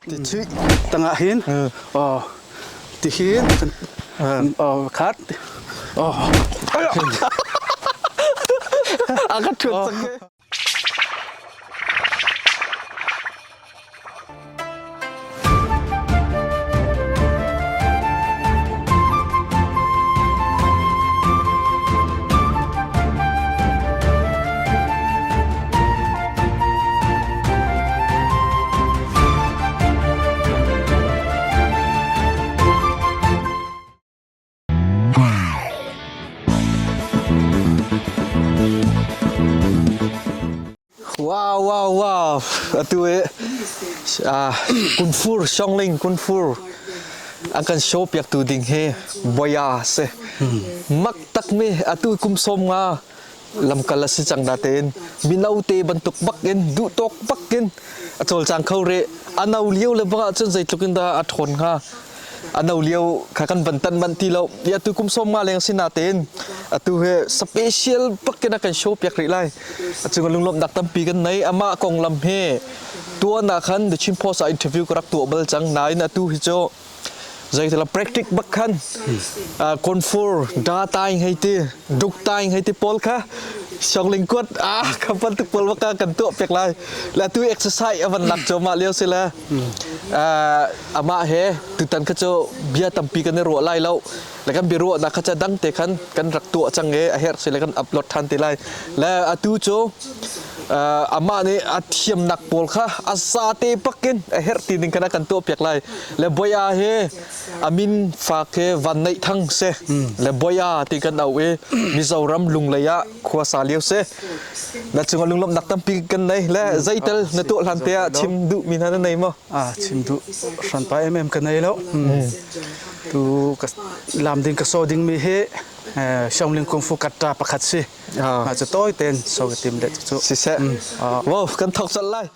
Ti chi tangah hin oh ti hin oh khat oh A ka thuat cang. Wow wow wow atu i kunfur Xiongling kunfur an kan show piak tu ding hi boya si mak tak mi atu kum som nga lamkal a si cang natein mino te bantuk bak in duh tawk bak in a cawlcang kho rih a no lio le bak ahcun zeitluk in dah a ṭhawn hnga a no lio kha kan van tan manh ti lo ya tu kum som nga leng si natein atu he special bak in a kan show piak rih lai a cung lunglawmhnak tampi kan nei amah konglam he tuan ah khan The Chin Post ah interview ka rak tuah bal cang nain atu hi cu zeitala practic bak khan konfur da taing hei ti duk taing hei ti pawl kha siongling kuat a khapan tuk pawl baka kan tuah pek lai la tu exercise avan lak cho ma lio si la ama he tutan kha chu bia tampi kan i ruah lai lo le kan biaruah nak kha cha dang te khan kan rak tuah cang e a herh si le kan upload than te lai le atu cu amah nih a thiamnak pawl kha a zate bakin a herh ti ning khan a kan tuah piak lai le boya he a min fak he van neih thang se le boya ti kan au i Mizoram lunglei ah khua sa lio se na cungah lunglawmhnak tampi kan nei le zeitel na tuah hlan te ah chim duh mi hna na nei maw a chim duh hranpa em ka nei lo tu ka lam ding ka so ding mi hi Xiongling Kung Fu katta pakhat si ma cu toi ten so ka tim le cu siseh wow kan thok sal lai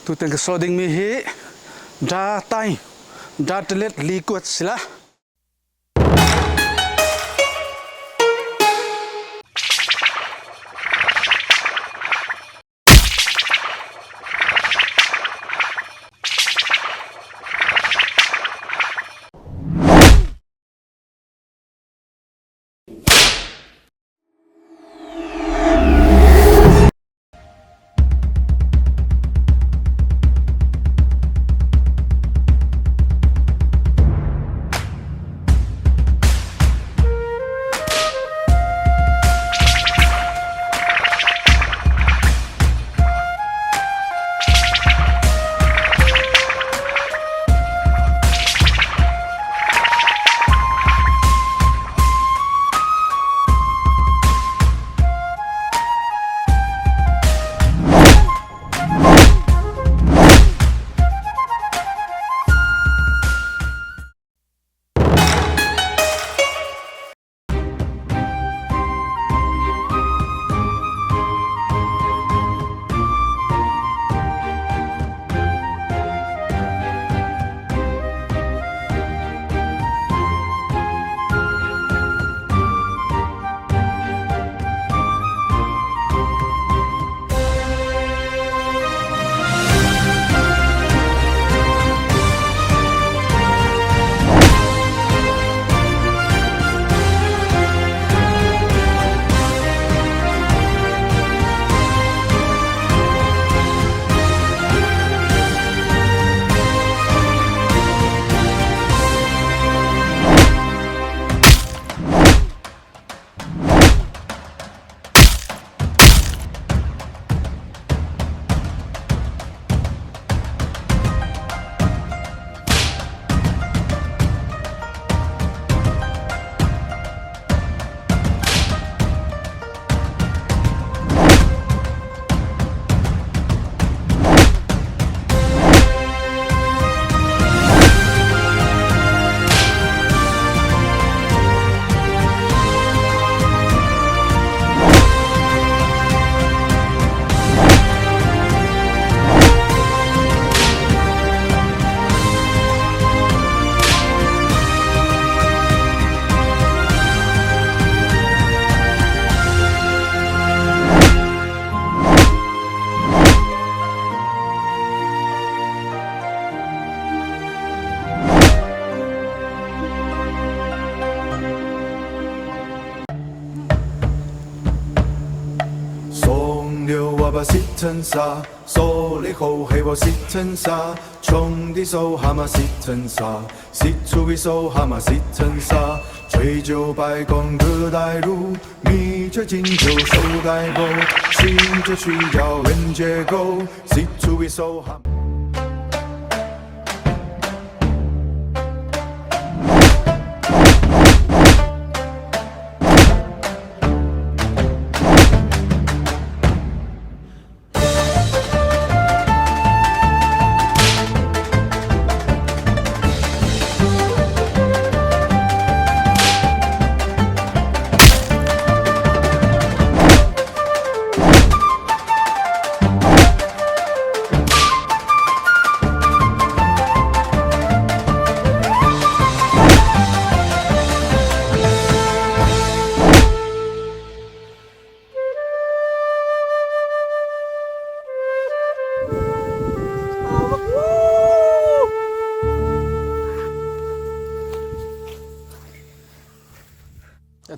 Tutan ka so dingmi hi da tai da telet li kuat sila.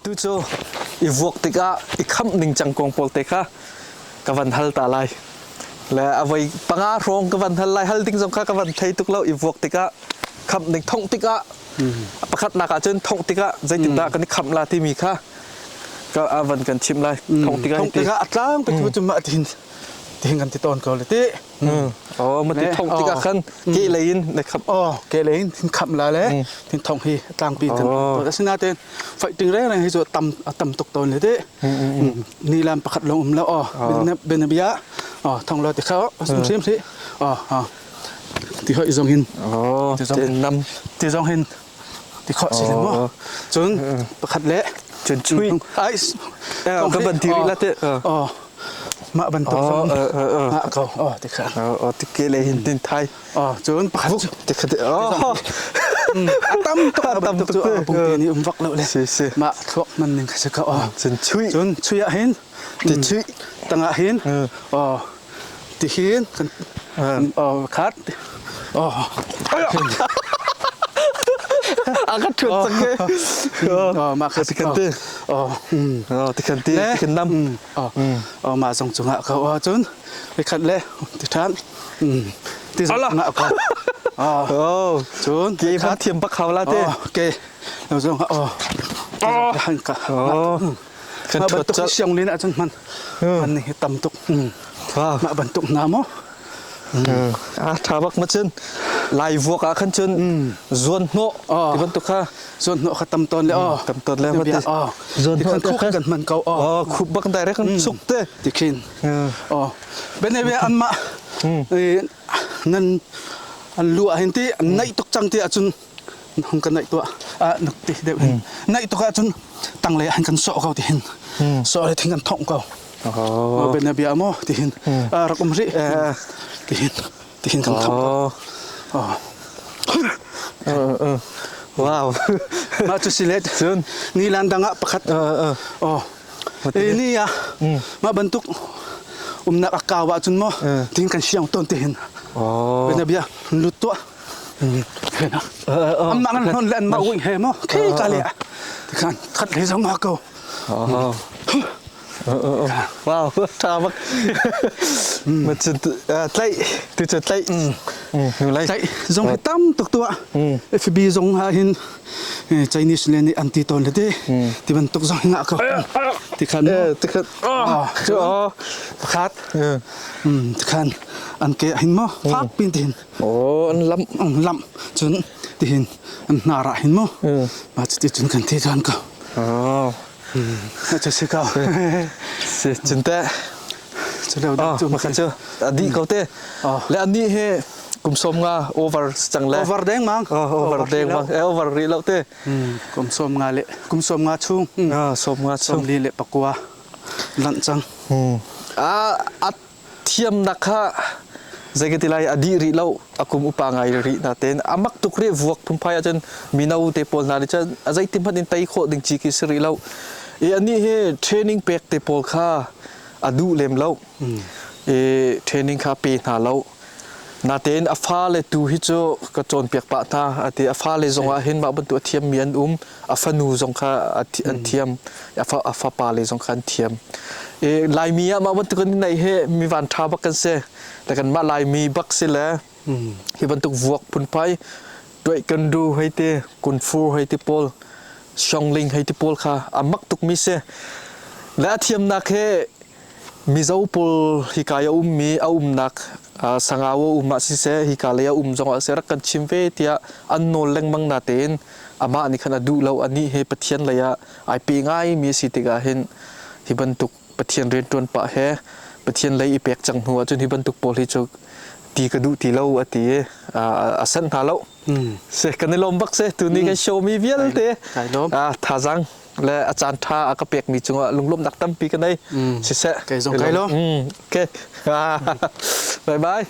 Atu cu i vuak tikah i khamh ning cang kong pawl te kha ka van hal ta lai. Le a voi panga hrawng ka van hal lai hal ding zong kha ka van thei tuk lo i vuak tikah khamh ning thongh tikah pakhatnak ah cun thongh tikah zeitindah kan i khamh la timi kha ka a van kan chimh lai thongh tikah thongh tikah a tlang pe cu mah tihin tihin kan ti tawn ko le ti Oh, mati thongh tikah khan ke lei in na khamh. Oh, ke lei in thin khamh la le thin thong hi tlangpi thin. Asinain fighting reng reng hi cu tam tam tuk tawn le ti. Ni lam pakhat lawng um lo oh benabia oh thong lo ti kha oh sim si oh oh ti hoi zong hin oh ti zong nam ti zong hin ti khawh si le mo cun pakhat le cun chui ai ka ban ti rih la te oh. Mah bantuk Oh, zong eh, eh, eh. ngah ko. Oh, ti kha. Oh, ti ke le hin tin thai. Oh, cun pakhat cu Ti kha oh. A tam tuk A a tam bantuk tuk cu te. a pungte nih um vak lo le. Si, si. Mah thluak man ning kha si ko. Oh. Cun chui. Cun chui ah hin Ti chui. Tangah hin oh ti hin kan oh khat oh A ka thuat cang ke. Oh mah kha Ti khan te. Oh. Oh, ti khan ti, ti khan nam. Oh. Oh mah zong cungah ko oh cun khat le ti than ti zong cungah ko. Oh. Oh. Cun Ke van thiam bak hau la te. Oh, ke lo zong oh. Oh. Han ka. Oh. Kan Mah thuat bantuk cak. siang lin ahcun hman. Hman ning hi tam tuk. Wow. Mah bantuk na maw? A tha bak ma cun lai vuak ah khan cun zuan hnawh ti bantuk kha Zuan hnawh kha tam tawn le oh. Tam tawn le ma ti. Oh. Zuan Ti hnawh khan khuk kan hman ko oh. Oh, khup bak direct kan suk te. Ti khin. Oh. Bene an mah nan an lu ah hin ti an naih tuk cang ti ahcun hung kan naih tuah ah nuk ti deuh hin naih tuk ahcun tanglei ah hin kan sawh ko ti hin sawh le thing kan thongh ko Oh. bena bia mo ti hin rak um rih ti hin ti hin kan thongh ko Oh. Wow. Mah cu si le Cun. ni lan dang ah pakhat oh e ni ah mah bantuk umnak a kau ahcun maw tin kan siang tawn ti hin Oh. bena bia lut tuah Amah kan hnon le anmah uing he maw khi ka le khan khat le zong ma ko. Oh. Wow, tha bak. Ma cun tlaih, tu cu tlaih. Nu lai. Tlaih zong hi tam tuk tuah. FB zong ha hin Chinese le nih an ti tawn le ti. Ti bantuk zong hi ngah ko. Ti khan. Ti khan. Oh. Pakhat. Ti khan an ke hin maw fak pin ti hin. Oh, an lamh. An lamh. Cun tihin an hnar ah hin mu. Mah cuti cun kan thi ṭhan ko. Oh. Cu si ko. Si cun teh. Cu lo Oh, cu makhan cu a dih ko te. Oh. Le an nih he kum som nga over cang le. Over deng mang. Oh, over deng mang. Eh, over rih lo te. Kum som nga le kum som nga chung. Ah, som nga chung. Som li le pakua lanh cang. Ah, a thiamnak kha zei ka ti lai a dih rih lo a kum upa ngai rih natein a mak tuk rih vuak phunphai ahcun mino te pawl hna nih cun a zeitin hmanh in tei khawh ding ci khi si rih lo i anih hi training pek te pawl kha a duh lem lo i training kha pe hna lo natein a fale tu hi cu ka cawnpiak pah hna ati a fale zong ah hin mah bantuk a thiammi an um a fanu zong kha an thiam a fapa le zong kha an thiam e Laimi ah mah bantuk an nei he mi van tha bak kan si le kan mah Laimi bak si le hi bantuk vuak phunphai tuai kan du hei te kunfu hei te pawl Xiongling hei te pawl kha a mak tuk mi si le a thiamnak he Mizo pawl hika i a ummi a umnak Sangau a um ah siseh hika lei a um zongah seh rak kan chim ve tiah an nawl lengmang natein amah nih khan a duh lo anih he Pathian lei ah ai pe ngaimi a si tikah hin hi bantuk Pathian rianṭuan pah he Pathian lei i pek cang hnu ahcun hi bantuk pawl hi cu ti ka duh ti lo a ti i a sanh hna lo. Se kan i lawm bak se tuni kan show mi vialte thazaang le a caan ṭha a ka pekmi cungah lunglawmhnak tampi ka nei. Siseh. Kei zong kai lawm. Okay. Bye bye.